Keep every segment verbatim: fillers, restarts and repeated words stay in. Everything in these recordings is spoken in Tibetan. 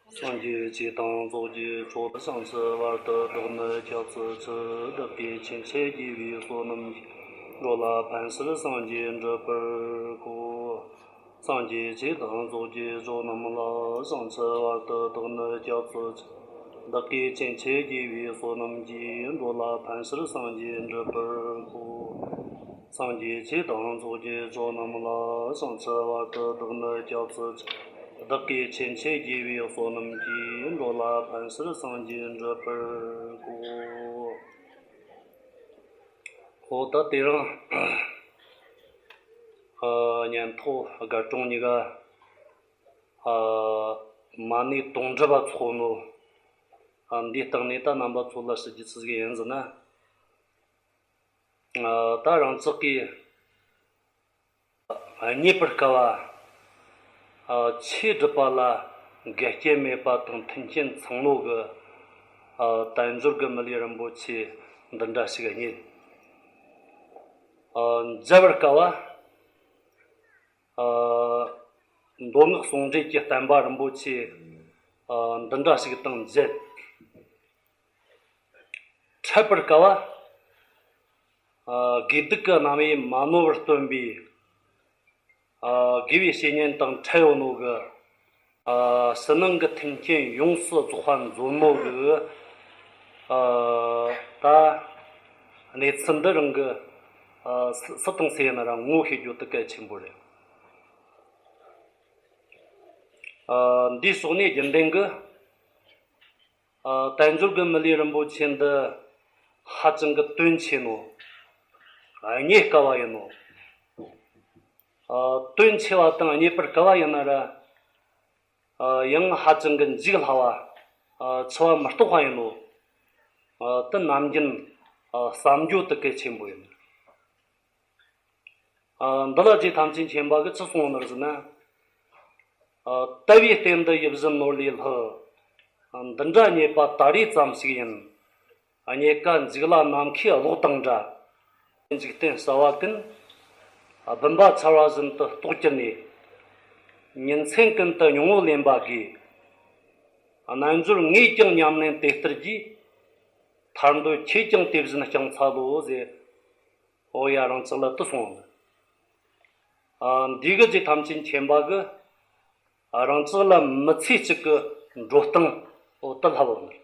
སངས་རྒྱས་ཆོས་དང་ཚོགས་ཀྱི་མཆོག་ཏུ། བྱང་ཆུབ་བར་དུ་བདག་ནི་སྐྱབས་སུ་མཆི། བདག་གིས་ཆོས་འཆད་དགེ་བའི་བསོད་ནམས་ཀྱིས། འགྲོ་ལ་ཕན་ཕྱིར་སངས་རྒྱས་འགྲུབ་པར་ཤོག། སངས་རྒྱས་ཆོས་དང་ཚོགས་ཀྱི་མཆོག་རྣམས་ལ། བྱང་ཆུབ་བར་དུ་བདག་ནི་སྐྱབས་སུ་མཆི། བདག་གིས་ཆོས་འཆད་དགེ་བའི་བསོད་ནམས་ཀྱིས། འགྲོ་ལ་ཕན་ཕྱིར་སངས་རྒྱས་འགྲུབ་པར་ཤོག། སངས་རྒྱས་ཆོས་དང་ཚོགས་ཀྱི་མཆོག་རྣམས་ལ། བྱང་ཆུབ་བར་དུ་བདག་ནི་སྐྱབས་སུ་མཆི། བདག་གིས་ཆོས་འཆད་དགེ་བའི་བསོད་ནམས་ཀྱིས། འགྲོ་ལ་ཕན་ཕྱིར་སངས་རྒྱས་འགྲུབ་པར་ཤོག། ཨོ་ད་དེ་རིང་ཨ་ཉན་ཐོས་དགའ་གྲོང་གཉིས་ཀ་ཨ་མ་ཎི་དུང་སྒྲུབ་པ་ཚོགས་ནོ། ཨ་འདིའི་སྟེང་ནས་ད་རྣམ་པ་ཚོ་ལ་ཞུ་རྒྱུ་ཆི་ཟིག་ཡིན་ཟེར་ན། ཨ་ད་རང་ཅག་གིས་རྙེད་པར་དཀའ་བ། ཨ་ཆོས་སྒྲུབ་པ་ལ་འགལ་རྐྱེན་མེད་པ་དང་མཐུན་རྐྱེན་ཚང་ནོ་གི། ཨ་དལ་འབྱོར་གྱི་མི་ལུས་རིན་པོ་ཆེ་འདི་འདྲ་ཞིག་རྙེད། ཨ་མཇལ་བར་དཀའ་བ། ཨ་མདོ་སྔགས་ཟུང་འབྲེལ་གྱི་བསྟན་པ་རིན་པོ་ཆེ་ཨ་འདི་འདྲ་ཞིག་དང་མཇལ། འཕྲད་པར་དཀའ་བ། ཨ་དགེ་སྡིག་གི་རྣམ་དབྱེ་མ་ནོར་བར་སྟོན་པའི་ཨ་དགེ་བའི་བཤེས་གཉེན་དང་འཕྲད་ཡོད་ནོ་གི། ཨ་ཕྱི་ནང་གི་མཐུན་རྐྱེན་ཡོངས་སུ་རྫོགས་པ་འཛོམས་ནོ་གི། ཨ་ད་གནས་ཚུལ་འདི་རང་གི་ཨ་སུ་སུ་དང་སུ་ཡིན་ན་ར་ངོ་ཤེས་རྒྱུ་དེ་གལ་ཆེན་པོ་རེད། ཨ་འདིའི་ཕྱོགས་ནས་རྒྱུན་ལྡན་གི། ཨ་དལ་འབྱོར་གྱི་མི་ལུས་རིན་པོ་ཆེ་འདི་ཧ་ཅང་གི་དོན་ཆེ་ནོ། རྙེད་དཀའ་བ་ཡིན་ནོ། ཨ་དོན་ཆེ་བ་དང་རྙེད་པར་དཀའ་བ་ཡིན་ན་ར། ཨ་ཡང་ཧ་ཅང་གི་འཇིག་སླ་བ། ཨ་འཆི་བ་མི་རྟག་པ་ཡིན་ནོ། ཨ་དེ་ནམ་རྒྱུན་ཨ་བསམ་རྒྱུ་དེ་གལ་ཆེན་པོ་ཡིན། ཨ་འདི་ལ་རྗེ་ཐམས་ཅད་མཁྱེན་པ་གིས་ཅི་གསུངས་ནི་ཟེར་ན། ཨ་ལྟ་བའི་རྟེན་འདི་ཡིད་བཞིན་ནོར་ལས་ལྷག། ཨ་འདི་འདྲ་རྙེད་པ་ད་རེས་ཙམ་ཞིག་ཡིན། ཨ་རྙེད་དཀའ་འཇིག་སླ་ནམ་མཁའི་གློག་དང་འདྲ། འཇིག་རྟེན་གསལ་བ་ཀུན། ཨ་བུམ་པ་འཚར་བ་བཞིན་དུ་རྟོགས་གྱུར་ནས། ཉིན་མཚན་ཀུན་ཏུ་སྙིང་པོ་ལེན་པ་དགོས། ཨ་རྣལ་འབྱོར་ངས་ཀྱང་ཉམས་ལེན་དེ་ལྟར་བགྱིས། ཐར་འདོད་ཁྱེད་ཀྱང་དེ་བཞིན་བསྐྱང་འཚལ་ལོ་ཟེར། ཨོ་ཡ་རང་ཅག་ལ་དེ་གསུངས། ཨ་འདི་གི་རྗེ་ཐམས་ཅད་མཁྱེན་པ་གིས། ཨ་རང་ཅག་ལ་མི་ཚེ་གཅིག་གི་འགྲོ་སྟངས་ཨོ་དེ་ལྷབ་ཡོད་ནི།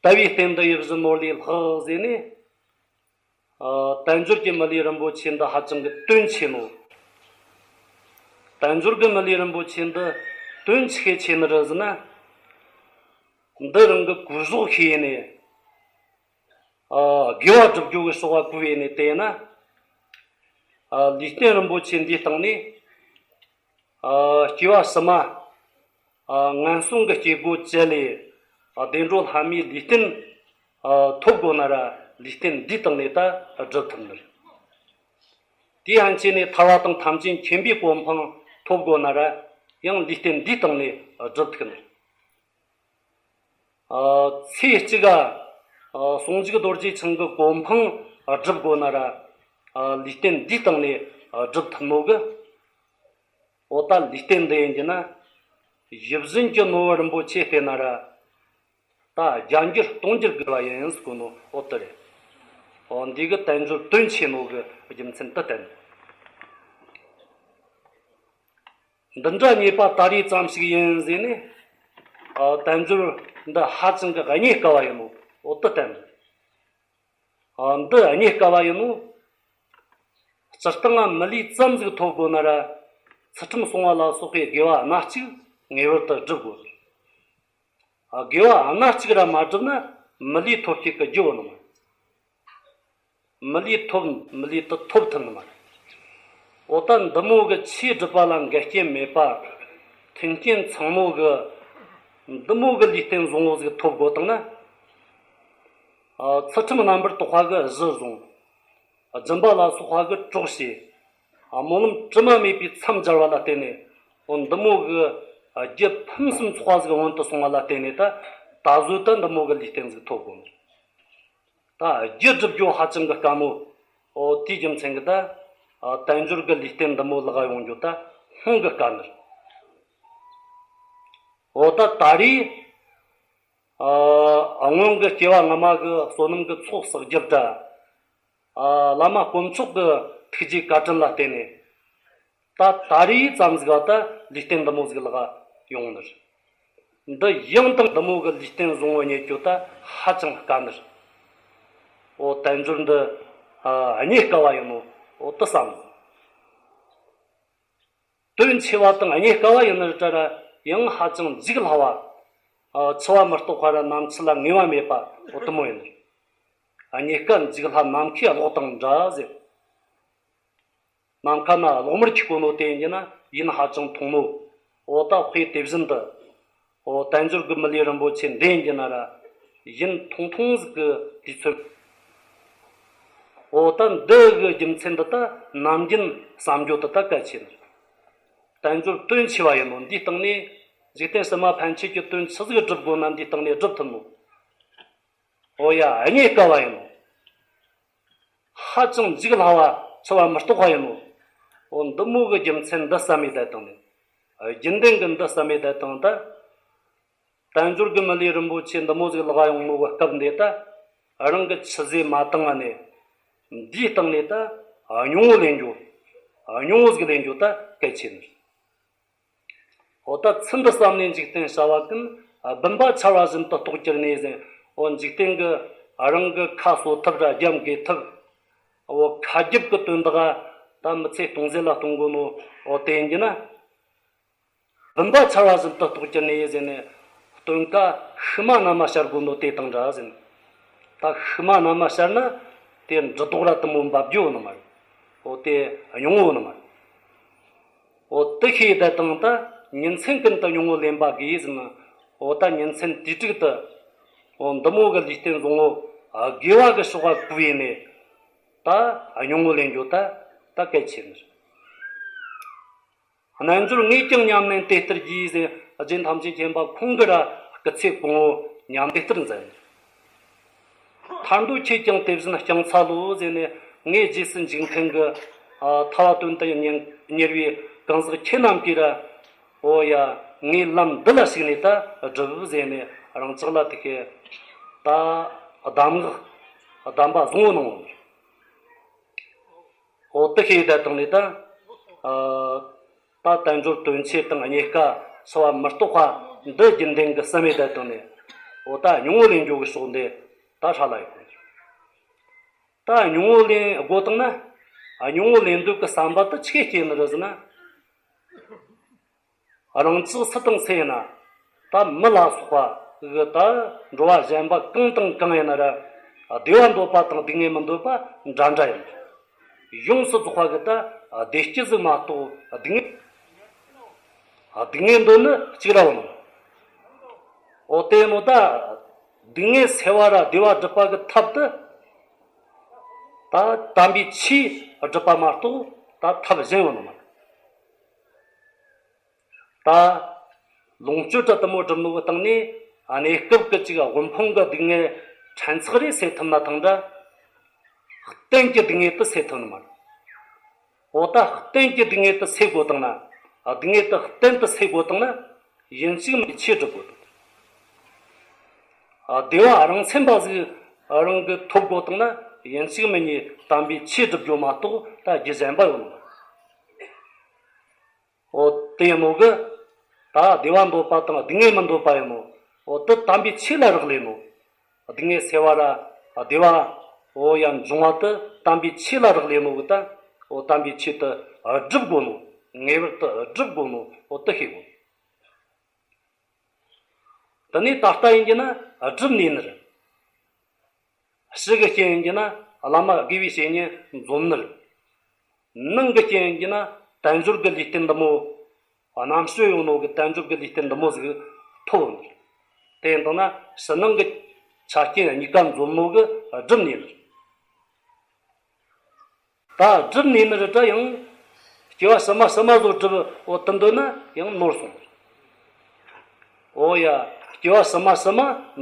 ལྟ་བའི་རྟེན་འདི་ཡིད་བཞིན་ནོར་ལས་ལྷག་ཟེར་ནས། ཨ་དལ་འབྱོར་གྱི་མི་ལུས་རིན་པོ་ཆེ་འདི་ཧ་ཅང་གི་དོན་ཆེ་ནོ། དལ་འབྱོར་གྱི་མི་ལུས་རིན་པོ་ཆེ་འདི་དོན་ཆི་གི་ཆེ་ནི་རེད་ཟེར་ན། འདི་རང་གི་གོ་ཟོག་ཤེས་ནས། ཨ་དགེ་བ་སྒྲུབ་རྒྱུ་གི་སོགས་པ་གོ་བས་ནས་བལྟས་ན། ཨ་ལུས་རྟེན་རིན་པོ་ཆེ་འདིའི་སྟེང་ནས། ཨ་སྐྱེ་བ་ཕྱི་མ། ཨ་ངན་སོང་གི་སྐྱེ་སྒོ་བཅད་ལས། ཨ་བདེ་འགྲོ་ལྷ་མིའི་ལུས་རྟེན། ཨ་ཐོབ་དགོས་ན་ར་ལུས་རྟེན་འདིའི་སྟེང་ནས་ད་སྒྲུབ་ཐུབ་ནི་རེད། དེའི་ཕན་ཆད་ནས་ཐར་བ་དང་ཐམས་ཅད་མཁྱེན་པའི་གོ་འཕང་ཐོབ་དགོས་ན་ར་ཡང་ལུས་རྟེན་འདིའི་སྟེང་ནས་སྒྲུབ་ཐུབ་ནི་རེད། ཨ་ཚེ་གཅིག་ག་ཨ་ཟུང་འཇུག་རྡོ་རྗེ་འཆང་གི་གོ་འཕང་སྒྲུབ་དགོས་ན་ར། ཨ་ལུས་རྟེན་འདིའི་སྟེང་ནས་སྒྲུབ་ཐུབ་ནོ་གི། འོ་ད་ལུས་རྟེན་འདི་ཡིན་གྱི་ན། ཡིད་བཞིན་གྱི་ནོར་བུ་རིན་པོ་ཆེ་བལྟས་ན་ར། ད་བརྒྱ་འགྱུར་སྟོང་འགྱུར་དགོས་པ་ཡིན་ཟེར་གོ་ནོ་འོ་དེ་རེད། འོ་འདི་གི་དལ་འབྱོར་དོན་ཆེ་ནོ་གི་རྒྱུ་མཚན་དེ་བསྟན། འདི་འདྲ་རྙེད་པ་ད་རེས་ཙམ་ཞིག་ཡིན་ཟེར་ནས། ཨ་དལ་འབྱོར་འདི་ཧ་ཅང་གི་རྙེད་དཀའ་བ་ཡིན་ནོ་འོ་དེ་བསྟན། ཨ་འདི་རྙེད་དཀའ་བ་ཡིན་ནོ། སྤྱིར་བཏང་ང་མི་ལུས་ཙམ་ཟིག་ཐོབ་དགོས་ན་ར། ཚུལ་ཁྲིམས་སྲུང་བ་ལ་སོགས་པའི་དགེ་བ་སྣ་གཅིག་ངེས་པར་དུ་སྒྲུབ་དགོས། ཨ་དགེ་བ་སྣ་གཅིག་ར་མ་བསྒྲུབས་ན་མི་ལུས་ཐོབ་བྱེད་ཀྱི་རྒྱུ་བོ་ནི་མ་རེད། མི་ལུས་ཐོབ་མི་ལུས་དེ་ཐོབ་ཐུབ་ནི་མ་རེད། འོ་ད་འདི་མོ་གི་ཆོས་སྒྲུབ་པ་ལ་འགལ་རྐྱེན་མེད་པ། མཐུན་རྐྱེན་ཚང་མོ་གི། འདི་མོ་གི་ལུས་རྟེན་བཟང་བོ་ཟིག་ཐོབ་དགོས་བཏང་ན། ཨ་ཚུལ་ཁྲིམས་རྣམ་པར་དག་པ་གི་གཞི་བཟུང་། སྦྱིན་པ་ལ་སོགས་པ་གི་གྲོགས་བྱས། སྨོན་ལམ་དྲི་མ་མེད་པའི་མཚམས་སྦྱར་བ་ལ་བརྟེན་ནས། འོ་འདི་མོ་གི་རྒྱུ་ཕུན་སུམ་ཚོགས་པ་ཟིག་སྔོན་དུ་སོང་བ་ལ་བརྟེན་ནས་ད་ད་གཟོད་ད་འདི་མོ་གི་ལུས་རྟེན་ཟིག་ཐོབ་དགོས། ད་རྒྱུ་སྒྲུབ་རྒྱུ་ཧ་ཅང་གི་དཀའ་མོ། འོ་དེའི་རྒྱུ་མཚན་གི་ད་དལ་འབྱོར་གི་ལུས་རྟེན་འདི་མོ་ལག་ག་ཡོང་རྒྱུ་ད་སྔོན་གི་དཀའ་ནི། འོ་ད་ད་རེས་ཨ་སྔོན་གྱི་སྐྱེ་བ་སྔ་མ་གི་བསོད་ནམས་ཀྱི་ཚོགས་བསགས་རྒྱུ་འདྲ། ཨ་བླ་མ་དཀོན་མཆོག་གི་ཐུགས་རྗེ་བཀའ་དྲིན་ལ་བརྟེན་ནས། ད་ད་རེས་ཙམ་ཟིག་ག་ད་ལུས་རྟེན་འདི་མོ་ཟིག་ལག་ཡོང་ནི་རེད། འདི་ཡང་དང་འདི་མོ་གི་ལུས་རྟེན་བཟང་བོ་རྙེད་རྒྱུ་ད་ཧ་ཅང་དཀའ་ནི་རེད། འོ་དལ་འབྱོར་འདི་ཨ་རྙེད་དཀའ་བ་ཡིན་ནོ། འོ་དེ་བསམ། དོན་ཆེ་བ་དང་རྙེད་དཀའ་བ་ཡིན་ནི་རེད་དྲ་ར། ཡང་ཧ་ཅང་འཇིག་སླ་བ། ཨ་འཆི་བ་མི་རྟག་པ་ར་ནམ་འཆི་ལ་ངེས་པ་མེད་པ། འོ་དེ་མོ་ཡིན་ནི་རེད། རྙེད་དཀའ་འཇིག་སླ་ནམ་མཁའི་གློག་དང་འདྲ་ཟེར། ནམ་མཁའ་ན་གློག་དམར་འཁྱུག་གོ་ནོ་དེ་ཡིན་གྱི་ན་ཡིན་ཧ་ཅང་ཐུང་ནོ། འོ་ད་དཔེ་དེ་བཞིན་དུ། འོ་དལ་འབྱོར་གྱི་མི་ལུས་རིན་པོ་ཆེ་འདི་ཡིན་གྱི་ན་ར། ཡིན་ཐུང་ཐུང་ཟིག་གི་དུས་ཚོད། འོ་ད་འདི་གི་རྒྱུ་མཚན་འདི་ད་ནམ་རྒྱུན་བསམ་རྒྱུ་དེ་ད་གལ་ཆེ་ནི། དལ་འབྱོར་དོན་ཆེ་བ་ཡིན་ནོ། འདིའི་སྟེང་ནས་འཇིག་རྟེན་ཕྱི་མ་ཕན་ཆད་ཀྱི་དོན་ཆི་ཟིག་སྒྲུབ་དགོས་ན་འདིའི་སྟེང་ནས་སྒྲུབ་ཐུབ་ནོ། འོ་ཡ་རྙེད་དཀའ་བ་ཡིན་ནོ། ཧ་ཅང་འཇིག་སླ་བ་འཆི་བ་མི་རྟག་པ་ཡིན་ནོ། འོ་འདི་མོ་གི་རྒྱུ་མཚན་འདི་བསམ་མེད་བསྡད་བཏང་ནས། རྒྱུན་ལྡན་གྱི་འདི་བསམ་མེད་བསྡད་བཏང་ད། དལ་འབྱོར་གྱི་མི་ལུས་རིན་པོ་ཆེ་འདི་མོ་ཟིག་ལག་ཡོང་ནོ་གི་སྐབས་འདི་ད། རང་གི་ཆུད་ཟོས་མ་བཏང་བ་ནས། འདིའི་སྟེང་ནས་ད་སྙིང་བོ་ལེན་རྒྱུ། སྙིང་བོ་ཟིག་ལེན་རྒྱུ་ད་གལ་ཆེ་ནི། འོ་ད་ཚུལ་འདི་བསམ་ནས་འཇིག་རྟེན་བྱ་བ་ཀུན། བུམ་པ་འཆར་བ་བཞིན་དུ་རྟོགས་གྱུར་ནས་ཟེར། འོ་འཇིག་རྟེན་གྱི་རང་གི་ཁ་གསོ་ཐབས་ར་རྒྱབ་འགེལ་ཐབས། འོ་ཁ་རྒྱབ་ཀྱི་དོན་དག་ད་མི་ཚེ་སྟོང་ཟད་ལ་གཏོང་དགོས་ནོ། འོ་དེ་ཡིན་གྱི་ན། བུམ་པ་འཆར་བ་བཞིན་དུ་རྟོགས་གྱུར་ནས་ཟེར་ནས། སྟོན་ཀ་ཤུལ་མ་ན་མ་ཤར་དགོས་ནོ་དེ་དང་འདྲ་ཟེར་ནས། ད་ཤུལ་མ་ན་མ་ཤར་ན། དེ་འབྲུ་རྡོག་ར་དེ་མོ་འབབ་རྒྱུ་ནི་མ་རེད། འོ་དེ་སྙིང་བོ་ནི་མ་རེད། འོ་དེ་ཤེས་བསྡད་བཏང་ད་ཉིན་མཚན་ཀུན་ཏུ་སྙིང་བོ་ལེན་པ་དགོས་ཟེར་ན། འོ་ད་ཉིན་མཚན་དུས་དྲུག་ཏུ། འོ་འདི་མོ་གི་ལུས་རྟེན་བཟང་བོ་དགེ་བ་གི་ཕྱོགས་ཀ་བཀོལ་ཡས་ནས། ད་སྙིང་བོ་ལེན་རྒྱུ་ད་ད་གལ་ཆེ་ནི་རེད། རྣལ་འབྱོར་ངས་ཀྱང་ཉམས་ལེན་དེ་ལྟར་བགྱིས་ཟེར། རྗེ་ཐམས་ཅད་མཁྱེན་པ་ཁོང་གིས་ར་སྐུ་ཚེ་གང་བོ་ཉམས་དེ་ལྟར་མཛད། ཐར་འདོད་ཁྱེད་ཀྱང་དེ་བཞིན་བསྐྱང་འཚལ་ལོ་ཟེར་ནས། ངའི་རྗེས་སུ་འཇུག་མཁན་གྱི་ཨ་ཐར་པ་དོན་དུ་གཉེར་གཉེར་བའི་གང་ཟག་ཁྱེད་རྣམས་ཀྱིས་ར། འོ་ཡ། ངའི་ལམ་འདི་ལ་ཞུགས་ནས་ད་སྒྲུབ་ཟེར་ནས་རང་ཅག་ལ་དེ་ཁའི་ད་གདམས་ངག་གདམས་པ་བཟང་བོ་གནང་བ། འོ་དེ་ཤེས་བསྡད་བཏང་ནས་ད། ཨ་ད་དལ་འབྱོར་དོན་ཆེ་དང་རྙེད་དཀའ་འཆི་བ་མི་རྟག་པ་འདི་རྒྱུན་ལྡན་གྱི་བསམ་མེད་བསྡད་བཏང་ནས། འོ་ད་སྙིང་བོ་ལེན་རྒྱུ་གི་ཕྱོགས་འདི་ད་ཧྲ་ལ་ཡོད་གི། ད་སྙིང་བོ་ལེན་དགོས་བཏང་ན། སྙིང་བོ་ལེན་འདོད་ཀྱི་བསམ་པ་དེ་ཆི་གེ་སྐྱེ་ནི་རེད་ཟེར་ན། རང་ཅག་སུ་དང་སུ་ཡིན་ན། ད་མི་ལ་སོགས་པ་གི་ད་འགྲོ་བ་གཞན་པ་གང་དང་གང་ཡིན་ན་ར། བདེ་བ་འདོད་པ་དང་སྡུག་བསྔལ་མི་འདོད་པ་འདྲ་འདྲ་ཡིན། ཡོངས་སུ་རྫོགས་པ་གི་ད་བདེ་སྐྱིད་ཟིག་མ་གཏོགས་སྡུག་བསྔལ། སྡུག་བསྔལ་འདོད་ནི་གཅིག་ར་བོ་ནོ། འོ་དེ་ནོ་ད། སྡུག་བསྔལ་སེལ་བ་ར་བདེ་བ་སྒྲུབ་པ་གི་ཐབས་དེ། ད་དམ་པའི་ཆོས་སྒྲུབ་པ་མ་གཏོགས་ད་ཐབས་གཞན་ཡོད་ནི་མ་རེད། ད་ལོངས་སྤྱོད་དྲ་དེ་མོ་སྒྲུབ་ནོ་གི་སྟེང་ནས་གནས་སྐབས་ཀྱི་ཅིག་དབུལ་ཕོངས་ཀྱི་སྡུག་བསྔལ་ཕྲན་ཚེགས་རེ་སེལ་ཐུབ་ན་ཐང་འདྲ། གཏན་གྱི་སྡུག་བསྔལ་དེ་སེལ་ཐུབ་ནི་མ་རེད། འོ་ད་གཏན་གྱི་སྡུག་བསྔལ་དེ་སེལ་དགོས་བཏང་ན། སྡུག་བསྔལ་དེ་གཏན་དུ་སེལ་དགོས་བཏང་ན། ཡིན་གཅིག་མིན་ཆོས་སྒྲུབ་དགོས་བཏང་། བདེ་བ་རང་མཚན་པ་ཟིག་རང་གི་ཐོབ་དགོས་བཏང་ན། ཡིན་གཅིག་མིན་གཉིས་དམ་པའི་ཆོས་སྒྲུབ་རྒྱུ་མ་གཏོགས་ད་རྒྱུ་གཞན་པ་ཡོད་མ་རེད། འོ་དེ་ཡིན་ནོ་གི། ད་བདེ་བ་འདོད་པ་དང་སྡུག་བསྔལ་མི་འདོད་པ་ཡིན་ནོ། འོ་དེ་དམ་པའི་ཆོས་ལ་རག་ལས་ནོ། སྡུག་བསྔལ་སེལ་བ་ར་བདེ་བ། འོ་ཡ་འབྱུང་བ་དེ་དམ་པའི་ཆོས་ལ་རག་ལས་ནོ་གི་ད། འོ་དམ་པའི་ཆོས་དེ་སྒྲུབ་དགོས་ནོ། ངེས་པར་དུ་སྒྲུབ་དགོས་ནོ། འོ་དེ་ཤེས་དགོས། དེ་ནས་ད་ལྟ་ཡིན་གྱི་ན་སྒྲུབ་ནུས་ནི་རེད། ཕྱི་གི་རྐྱེན་ཡིན་གྱི་ན་བླ་མ་དགེ་བའི་བཤེས་གཉེན་འཛོམས་ནི་རེད། ནང་གི་རྐྱེན་ཡིན་གྱི་ན་དལ་འབྱོར་གྱི་ལུས་རྟེན་འདི་མོ། རྣམ་དཔྱོད་ཡོད་ནོ་གི་དལ་འབྱོར་གྱི་ལུས་རྟེན་འདི་མོ་ཟིག་ཐོབ་ནི་རེད། དེ་ཡིན་དང་ན་ཕྱི་ནང་གི་ཆ་རྐྱེན་གཉིས་ཀ་འཛོམས་ནོ་གི་སྒྲུབ་ནུས་ནི་རེད། ད་སྒྲུབ་ནུས་ནི་རེད་དྲ་ཡང་། སྐྱེ་བ་ཕྱི་མ་ཕྱི་མ་བཟོ་སྒྲུབ་འོ་དེ་འདོད་ན་ཡང་ནོར་སོང་། འོ་ཡ། སྐྱེ་བ་ཕྱི་མ་ཕྱི་མ་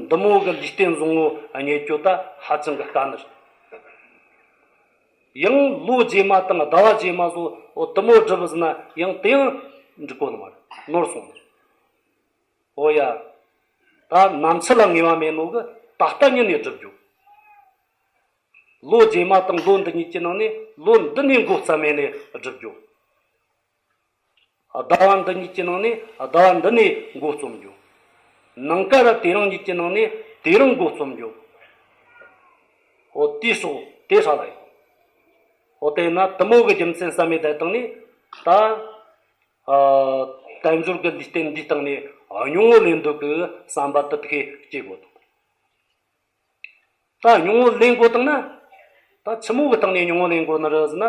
འདི་མོ་གི་ལུས་རྟེན་བཟང་བོ་རྙེད་རྒྱུ་ད་ཧ་ཅང་གི་དཀའ་ནི་རེད། ཡང་ལོ་རྗེས་མ་དང་ཟླ་བ་རྗེས་མ་བཟོ་འོ་དེ་མོ་སྒྲུབ་ཟིན་ན་ཡང་དེ་ཡང་འགྲིག་གོ་ནི་མ་རེད། ནོར་སོང་། འོ་ཡ། ད་ནམ་འཆི་ལ་ངེས་པ་མེད་ནོ་གི་ད་ལྟ་ཉིད་ནས་སྒྲུབ་རྒྱུ། ལོ་རྗེས་མ་དང་ལོ་འདི་གཉིས་ཀྱི་ནང་ནས་ལོ་འདི་ནས་འགོ་བརྩམས་ནས་སྒྲུབ་རྒྱུ། ཟླ་བ་འདི་གཉིས་ཀྱི་ནང་ནས་ཟླ་བ་འདི་ནས་འགོ་རྩོམ་རྒྱུ། ནངས་ཀ་ར་དེ་རིང་གཉིས་ཀྱི་ནང་ནས་དེ་རིང་འགོ་རྩོམ་རྒྱུ། འོ་དེའི་སོགས་དེ་ཧྲ་ལ་ཡོད། འོ་དེས་ན་དུ་མོ་གི་རྒྱུ་མཚན་བསམ་མེད་དེ་བཏང་ནས་ད། ཨ། དལ་འབྱོར་གྱི་ལུས་རྟེན་འདིའི་སྟེང་ནས་སྙིང་བོ་ལེན་འདོད་ཀྱི་བསམ་པ་དེ་དག་སྐྱེ་དགོས་དང་། ད་སྙིང་བོ་ལེན་དགོས་དང་ན། ད་ཆི་མོ་གི་སྟེང་ནས་སྙིང་བོ་ལེན་དགོས་ནི་རེད་ཟེར་ན།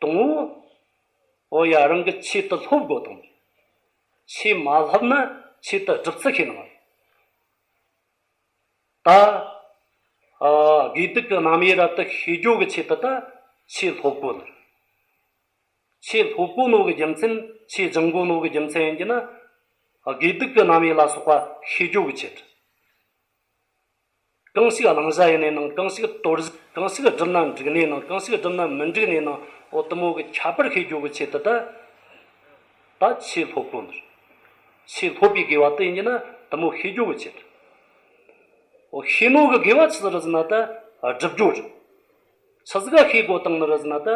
དང་པོ། འོ་ཡ། རང་གི་ཆོས་དེ་སློབ་དགོས་དང་། ཆོས་མ་སློབ་ན་ཆོས་དེ་སྒྲུབ་ཚུལ་ཤེས་ནི་མ་རེད། ད། ཨ། དགེ་སྡིག་གི་རྣམ་དབྱེ་རབ་ཏུ་ཤེས་རྒྱུ་གི་ཆེད་དུ་ད་ཆོས་སློབ་དགོས་ནི། ཆོས་སློབ་དགོས་ནོ་གི་རྒྱུ་མཚན། ཆོས་སྦྱང་དགོས་ནོ་གི་རྒྱུ་མཚན་ཡིན་གྱི་ན། དགེ་སྡིག་གི་རྣམ་དབྱེ་ལ་སོགས་པ་ཤེས་རྒྱུ་གི་ཆེད་དུ། གང་ཞིག་བླང་བྱ་ཡིན་ནའི་ནང་། གང་ཞིག་དོར་གང་ཞིག་བསྒྲུབས་ན་འགྲིག་ནའི་ནང་། གང་ཞིག་བསྒྲུབས་ན་མི་འགྲིག་ནའི་ནང་། འོ་དུ་མོ་གི་ཁྱད་པར་ཤེས་རྒྱུ་གི་ཆེད་དུ་ད། ད་ཆོས་སློབ་དགོས་ནི། ཆོས་སློབ་པའི་དགེ་བ་དེ་ཡིན་གྱི་ན་དུ་མོ་ཤེས་རྒྱུ་གི་ཆེད་དུ། འོ་ཤེས་ནོ་གི་དགེ་བ་ཆི་ཟིག་རེད་ཟེར་ན་ད་སྒྲུབ་རྒྱུ་རེད། ཆི་ཟིག་ག་ཤེས་དགོས་བཏང་ནི་རེད་ཟེར་ན་ད།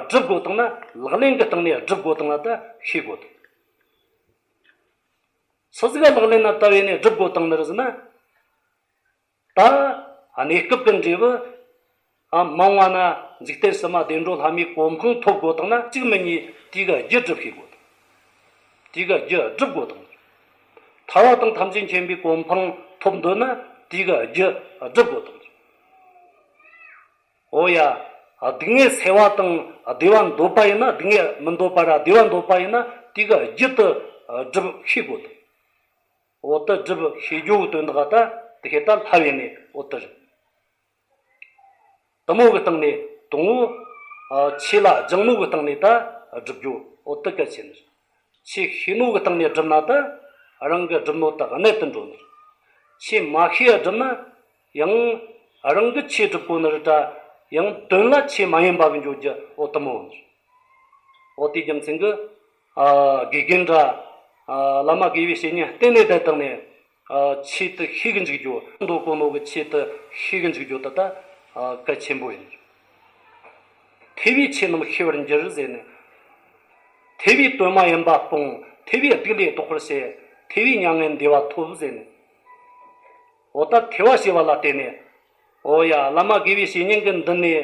སྒྲུབ་དགོས་བཏང་ན་ལག་ལེན་གི་སྟེང་ནས་སྒྲུབ་དགོས་བཏང་ན་ད་ཤེས་དགོས་བཏང་། ཆི་ཟིག་ག་ལག་ལེན་ན་བསྟར་བས་ནས་སྒྲུབ་དགོས་བཏང་ནི་རེད་ཟེར་ན། ད་གནས་སྐབས་ཀྱི་འབྲས་བུ། ཨ། མ་འོངས་པ་ན་འཇིག་རྟེན་ཕྱི་མ་བདེ་འགྲོ་ལྷ་མིའི་གོ་འཕང་ཐོབ་དགོས་བཏང་ན་གཅིག་མིན་གཉིས་དེ་གི་རྒྱུ་སྒྲུབ་ཤེས་དགོས་བཏང་། དེ་གི་རྒྱུ་སྒྲུབ་དགོས་བཏང་། ཐར་པ་དང་ཐམས་ཅད་མཁྱེན་པའི་གོ་འཕང་ཐོབ་འདོད་ན་དེ་གི་རྒྱུ་སྒྲུབ་དགོས་བཏང་། འོ་ཡ། སྡུག་བསྔལ་སེལ་བ་དང་བདེ་བ་འདོད་པ་ཡིན་ན། སྡུག་བསྔལ་མི་འདོད་པ་ར་བདེ་བ་འདོད་པ་ཡིན་ན་དེ་གི་རྒྱུ་དེ་སྒྲུབ་ཤེས་དགོས་དང་། འོ་དེ་སྒྲུབ་ཤེས་རྒྱུ་གི་དོན་དག་ད་དེ་ཤེས་ད་ལྷ་བས་ནས་འོ་དེ་རེད། དུ་མོ་གི་སྟེང་ནས་དང་པོ། ཨ། ཆོས་ལ་སྦྱང་ནོ་གི་སྟེང་ནས་ད་སྒྲུབ་རྒྱུ་འོ་དེ་གལ་ཆེ་ནི། ཆོས་ཤེས་ནོ་གི་སྟེང་ནས་བསྒྲུབས་ན་ད་རང་གི་སྒྲུབ་ནོ་ད་གནད་དུ་འགྲོ་ནི། ཆོས་མ་ཤེས་བསྒྲུབས་ན་ཡང་རང་གི་ཆོས་སྒྲུབ་དགོས་ནི་རེད་ད། ཡང་དོན་ལ་ཆོས་མ་ཡིན་པ་གི་འཇོག་རྒྱུ་འོ་དུ་མོ་ནི། འོ་དེའི་རྒྱུ་མཚན་གྱིས། ཨ། དགེ་རྒན་ར། ཨ། བླ་མ་དགེ་བའི་བཤེས་གཉེན་བསྟེན་ནས་བསྡད་བཏང་ནས། ཨ། ཆོས་དེ་ཤེས་གི་འཇུག་རྒྱུ། འདོད་གོ་ནོ་གི་ཆོས་དེ་ཤེས་གི་འཇུག་རྒྱུ་དེ་ད། ཨ། གལ་ཆེན་པོ་ཡིན། ཐོས་པས་ཆོས་རྣམས་ཤེས་པར་འགྱུར་ཟེར་ནས། ཐོས་པས་དོན་མ་ཡིན་པ་སྤོང་། ཐོས་པས་སྡིག་ལས་ལྡོག་པར་བྱེད། ཐོས་པས་མྱ་ངན་འདས་པ་ཐོབ་ཟེར་ནས། འོ་ད་ཐོས་པ་བྱས་པ་ལ་བརྟེན་ནས། འོ་ཡ། བླ་མ་དགེ་བའི་བཤེས་གཉེན་གྱི་མདུན་ནས་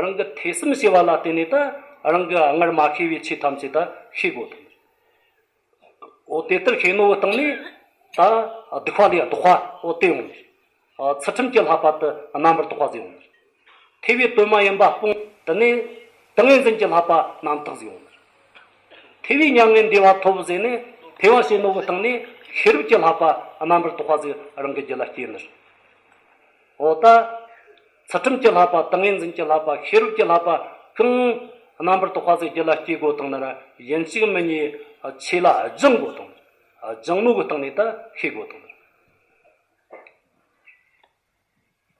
རང་གིས་ཐོས་བསམ་བྱས་པ་ལ་བརྟེན་ནས་ད་རང་གིས་སྔར་མ་ཤེས་པའི་ཆོས་ཐམས་ཅད་ད་ཤེས་དགོས་དང་། འོ་དེ་ལྟར་ཤེས་ནོ་གི་སྟེང་ནས་ད་སྡིག་པ་ལས་ལྡོག་པ་འོ་དེ་ཡོང་ནས། ཨ། ཚུལ་ཁྲིམས་ཀྱི་བསླབ་པ་དེ་རྣམ་པར་དག་པ་ཟིག་ཡོང་ནས། ཐོས་པས་དོན་མ་ཡིན་པ་སྤོང་། དེ་ནས་ཏིང་ངེ་འཛིན་གྱི་བསླབ་པ་རྣམ་དག་ཟིག་ཡོང་ནས། ཐོས་པས་མྱ་ངན་འདས་པ་ཐོབ་ཟེར་ནས་ཐོས་པ་བྱས་ནོ་གི་སྟེང་ནས་ཤེས་རབ་ཀྱི་བསླབ་པ་རྣམ་པར་དག་པ་ཟིག་རང་གི་རྒྱུད་ལ་སྐྱེས་ནས། འོ་ད། ཚུལ་ཁྲིམས་ཀྱི་བསླབ་པ། ཏིང་ངེ་འཛིན་གྱི་བསླབ་པ། ཤེས་རབ་ཀྱི་བསླབ་པ་གང་རྣམ་པར་དག་པ་ཟིག་རྒྱུད་ལ་སྐྱེ་དགོས་བཏང་ན་ར་ཡིན་གཅིག་མིན་གཉིས་ཆོས་ལ་སྦྱང་དགོས་བཏང་། སྦྱང་ནོ་གི་སྟེང་ནས་ད་ཤེས་དགོས་བཏང་།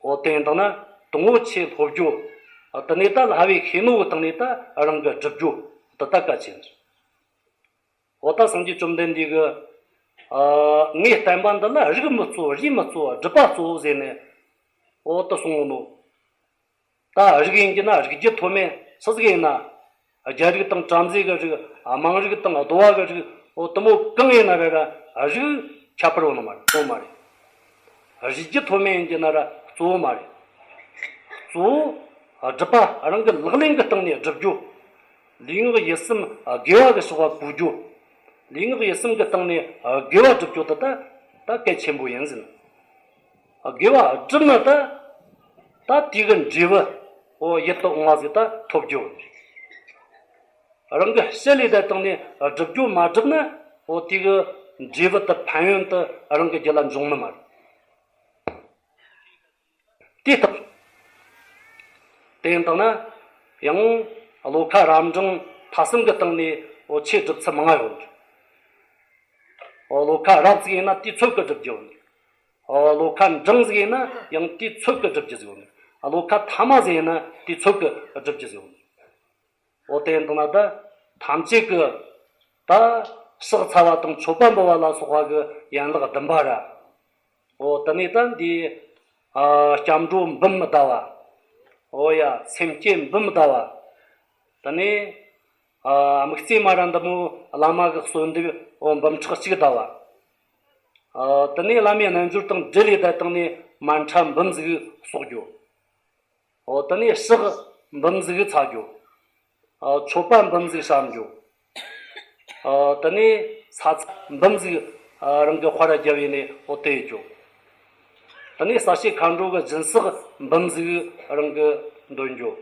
འོ་དེ་ཡིན་བཏང་ན་དང་པོ་ཆོས་སློབ་རྒྱུ། དེ་ནས་ད་ལྷ་བས་ཤེས་ནོ་གི་སྟེང་ནས་ད་རང་གིས་སྒྲུབ་རྒྱུ་དེ་ད་གལ་ཆེ་ནི། འོ་ད་སངས་རྒྱས་བཅོམ་ལྡན་འདས་ཀྱིས། ཨ། ངའི་བསྟན་པ་འདི་ལ་རིགས་མི་གཙོ། རུས་མི་གཙོ། སྒྲུབ་པ་གཙོ་བོ་ཟེར་ནས། འོ་ད་གསུངས་ནོ། ད་རིགས་ཡིན་གྱི་ན་རིགས་རྒྱུད་མཐོ་དམན་སུ་ཟིག་ཡིན་ན། རྒྱལ་རིགས་དང་བྲམ་ཟེ་གི་རིགས། དམངས་རིགས་དང་གདོལ་པ་གི་རིགས། འོ་དུ་མོ་གང་ཡིན་ན་ར་ར་རིགས་ཁྱད་པར་ཡོད་ནི་མ་རེད། གཙོ་བོ་མ་རེད། རིགས་རྒྱུད་མཐོ་དམན་ཡིན་གྱི་ན་ར་གཙོ་བོ་མ་རེད། གཙོ་བོ་སྒྲུབ་པ་རང་གི་ལག་ལེན་གྱི་སྟེང་ནས་སྒྲུབ་རྒྱུ། ལུས་ངག་ཡིད་གསུམ་དགེ་བ་གི་ཕྱོགས་ལ་བཀོལ་རྒྱུ། ལུས་ངག་ཡིད་གསུམ་གྱི་སྟེང་ནས་དགེ་བ་སྒྲུབ་རྒྱུ་དེ་ད་ད་གལ་ཆེན་པོ་ཡིན་ཟེར། དགེ་བ་བསྒྲུབས་ན་ད་ད་དེ་གི་འབྲས་བུ་འོ་ཡིད་དུ་འོང་བ་ཟིག་ད་ཐོབ་རྒྱུ། རང་གི་ཞི་ལས་ད་བཏང་ནས་སྒྲུབ་རྒྱུ་མ་བསྒྲུབས་ན་འོ་དེ་གི་འབྲས་བུ་དེ་ཕན་ཡོན་དེ་རང་གི་རྒྱུད་ལ་འབྱུང་ནི་མ་རེད། དེ་ལྟར། དེ་ཡིན་བཏང་ན་ཡང་བློ་ཁ་རབ་འབྲིང་ཐ་གསུམ་གི་སྟེང་ནས་འོ་ཆོས་སྒྲུབ་ཚུལ་མང་ང་ཡོད། འོ་བློ་ཁ་རབ་ཟིག་ཡིན་ན་དེའི་ཚོད་ཀྱིས་སྒྲུབ་རྒྱུ་ཡོད། ཨ། བློ་ཁ་འབྲིང་ཟིག་ཡིན་ན་ཡང་དེའི་ཚོད་ཀྱིས་སྒྲུབ་རྒྱུ་ཟིག་ཡོད། ཨ། བློ་ཁ་ཐ་མ་ཟིག་ཡིན་ན་དེའི་ཚོད་ཀྱིས་སྒྲུབ་རྒྱུ་ཟིག་ཡོད། འོ་དེ་ཡིན་དང་ན་ད་ཐམས་ཅད་ཀྱི་ད་ ཕྱག་འཚལ་བ་དང་མཆོད་པ་འབུལ་བ་ལ་སོགས་པ་གི་ཡན་ལག་བདུན་པ་ར། འོ་དེ་ནས་ད་འདི་ཨ་སྐྱབས་འགྲོ་འབུམ་བཟླ་བ། འོ་ཡ་སེམས་བསྐྱེད་འབུམ་བཟླ་བ། དེ་ནས་ཨ་དམིགས་བརྩེ་མ་ར་འདི་མོ་བླ་མ་གི་གསོལ་འདེབས་འོ་འབུམ་ཕྲག་གཅིག་བཟླ་བ། ཨ་དེ་ནས་བླ་མའི་རྣལ་འབྱོར་དང་འབྲེལ་ལས་བསྡད་བཏང་ནས་མཎྜལ་འབུམ་ཟིག་གསོག་རྒྱུ། འོ་དེ་ནས་ཕྱག་འབུམ་ཟིག་འཚལ་རྒྱུ། ཨ་མཆོད་པ་འབུམ་ཟིག་བཤམས་རྒྱུ། ཨ་དེ་ནས་ས་ཚ་འབུམ་ཟིག་ཨ་རང་གི་དཔལ་ར་རྒྱབ་ཡིན་ནས་འོ་དེ་ཡེད་རྒྱུ། དེ་ནས་ས་སྐྱ་མཁའ་འགྲོ་གི་སྦྱིན་སྲེག་འབུམ་ཟིག་རང་གི་འདོན་རྒྱུ།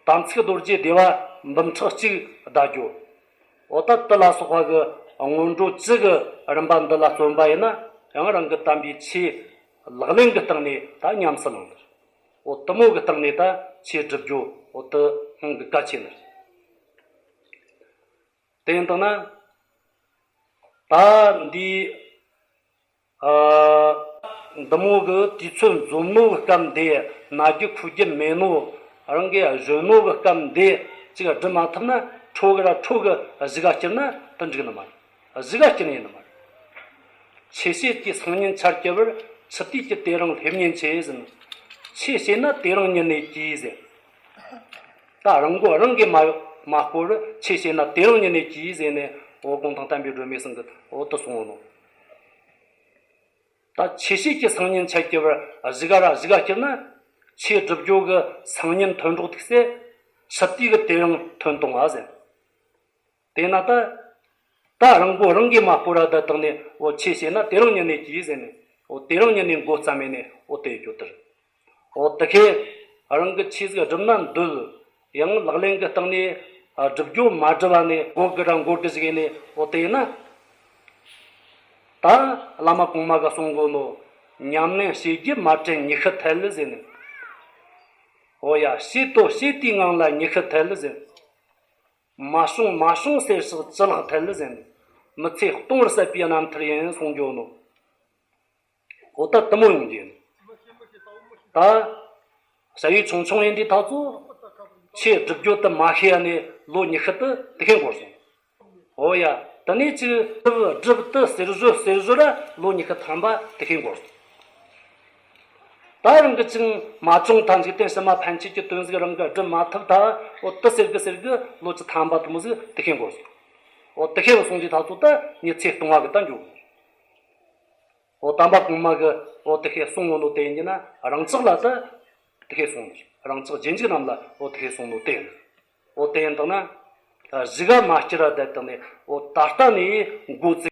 དམ་ཚིག་རྡོ་རྗེ་བདེ་བ་འབུམ་ཕྲག་གཅིག་བཟླ་རྒྱུ། འོ་ད་དེ་ལ་སོགས་པ་གི་སྔོན་འགྲོ་བཅུ་གི་རིམ་པ་འདི་ལ་བརྩོན་པ་ཡིན་ན་ཡང་རང་གི་དམ་པའི་ཆོས་ལག་ལེན་གྱི་སྟེང་ནས་ད་ཉམས་སུ་བླང་ནི། འོ་དེ་མོ་གི་སྟེང་ནས་ད་ཆོས་སྒྲུབ་རྒྱུ་འོ་དེ་སྔོན་གྱི་གལ་ཆེ་ནི། དེ་ཡིན་དང་ན། ད་འདི་ཨ་འདི་མོ་གི་དུས་ཚོད་འཛོམས་ནོ་གི་སྐབས་འདི་ན་རྒྱུ་ཁུག་རྒྱུ་མེད་ནོ། རང་གིས་གཞོན་ནོ་གི་སྐབས་འདི་ཅིག་སྒྲུབ་མ་ཐུབ་ན་ཁྲོ་གི་ར་ཁྲོ་གི་གཞུག་ག་སྐྱུར་ན་དེ་འགྲིག་ནི་མ་རེད། གཞུག་ག་སྐྱུར་ཡིན་ནི་མ་རེད། ཆོས་བྱེད་ཀྱི་སང་ཉིན་འཆར་གྱི་བར་ཕྱི་དུས་ཀྱི་དེ་རིང་སླེབས་ཉེན་ཆེ་ཟེར། ཆོས་བྱེད་ན་དེ་རིང་ཉིད་ནས་གྱིས་ཟེར། ད་རང་མགོ་རང་གིས་མ་མ་བསྐོར་བར་ཆོས་བྱེད་ན་དེ་རིང་ཉིད་ནས་གྱིས་ཟེར་ནས་འོ་གུང་ཐང་བསྟན་པའི་སྒྲོན་མེ་ཚང་གིས་འོ་དེ་གསུངས་ནོ། ད་ཆོས་བྱེད་ཀྱི་སང་ཉིན་འཆར་གྱི་བར་གཞུག་ག་ར་གཞུག་ག་སྐྱུར་ན་ཆོས་སྒྲུབ་རྒྱུ་གི་སང་ཉིན་ཐོན་འགྲོ་ཐུག་སེ་ཕྱི་དུས་གི་དེ་རིང་ཐོན་གཏོང་བ་ཟེར། དེས་ན་ད། ད་རང་མགོ་རང་གིས་མ་བསྐོར་ར་ད་བཏང་ནས་འོ་ཆོས་བྱེད་ན་དེ་རིང་ཉིད་ནས་གྱིས་ཟེར་ནས་འོ་དེ་རིང་ཉིད་ནས་མགོ་བརྩམས་ནས་འོ་དེ་ཡོད་དར། འོ་དེ་ཁས་རང་གི་ཆོས་ཟིག་སྒྲུབ་ན་འདོད། ཡང་ལག་ལེན་གྱི་སྟེང་ནས་སྒྲུབ་རྒྱུ་མ་སྒྲུབ་པ་ནས་འགོར་གི་ར་འགོར་གི་ཟིག་ནས་འོ་དེ་ཡིན་ན། ད་བླ་མ་གོང་མ་ག་གསུང་གོ་ནོ། ཉམས་ལེན་བྱེད་རྒྱུ་མ་དྲན་ཉི་ཤུ་ཐལ་ཟེར་ནས། འོ་ཡ་བྱེད་དོ་བྱེད་དེའི་ངང་ལ་ཉི་ཤུ་ཐལ་ཟེར། མ་བྱུང་མ་བྱུང་ཟེར་ཞིག་ཅི་ལག་ཐལ་ཟེར། མི་ཚེ་སྟོང་བར་ཟད་པའི་རྣམ་ཐར་ཡིན་གསུང་རྒྱུ་ནོ། འོ་ད་དུ་མོ་ཡོང་རྒྱུ་ཡིན། ད་བྱ་ཡུལ་ཆུང་ཆུང་ཡིན་དུས་ཐག་ཚོ་ཆོས་སྒྲུབ་རྒྱུ་དུ་མ་ཤེས་ཡ་ནས་ལོ་ཉི་ཤུ་དུ་དེ་ཁེན་འགོར་སོང་། འོ་ཡ་དེ་ནས་ཅིག་སྒྲུབ་སྒྲུབ་དུ་ཟེར་བཟོད་ཟེར་བཟོད་ར་ལོ་ཉི་ཤུ་ཐམ་པ་དེ་ཁེན་འགོར་སོང་། ད་རང་གི་ཅིང་མ་བྱུང་ཐལ། འཇིག་རྟེན་ཕྱི་མ་ཕན་ཆད་ཀྱི་དོན་ཟིག་རང་གིས་སྒྲུབ་མ་ཐུབ་ད། འོ་དེ་ཟེར་གི་ཟེར་གི་ལོ་བཅུ་ཐམ་པ་དུ་མོ་ཟིག་དེ་ཁེ་འགོར་སོང་། འོ་དེ་ཁེ་བ་སོང་དུས་ད་ཚོ་ད་མི་ཚེ་སྟོང་བ་གི་ད་འཇུག་འོ་དམ་པ་གོང་མ་གི་འོ་དེ་ཁེ་གསུང་ངོ་ནོ་དེ་ཡིན་གྱི་ན་རང་ཅག་ལ་ད་དེ་ཁེ་གསུང་ནོ། རང་ཅག་རྗེས་འཇུག་རྣམས་ལ་འོ་དེ་ཁེ་གསུང་ནོ་དེ་ཡིན། འོ་དེ་ཡིན་དང་ན། གཞུག་ག་མ་སྐྱུར་བ་བསྡད་དང་ནས་འོ་ད་ལྟ་ནས་འགོ་བཙུགས།